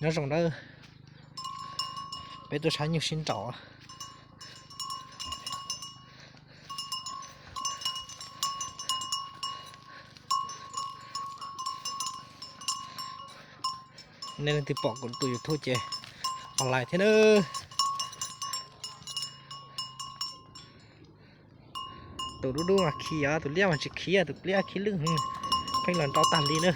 Nyob zoo nawb, peb tuaj saib nyuj sib nraus. Nej leej twg pom kuv tus YouTube ces online thiab nawb. Tus dub dub mas khi os, tus liab mas tsis khi, tus liab khi lwj heev, pheej los nrau tag li na.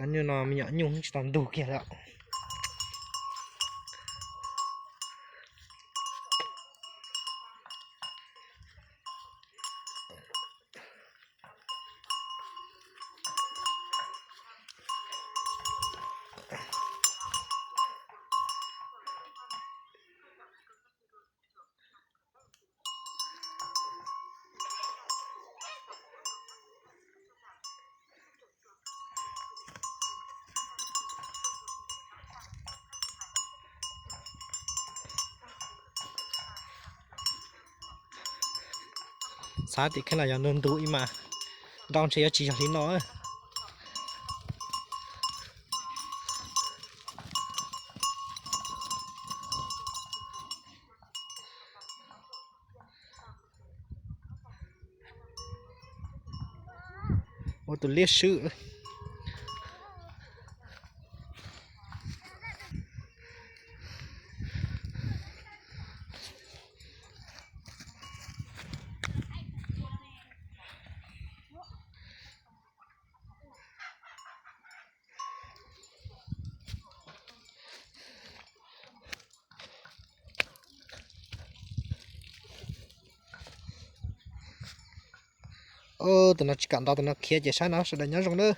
Cov nyuj no me nyuam nyuj tsis tau ntug kiag lawm. Xav tias kheev los yog ntug ntug ib mas, nrau ntshe yuav tsis yog li no. Ua tus liab swb. Tus no tsis kam nrau, tus no khiav ces saib no sawv daws nyob zoo nawb.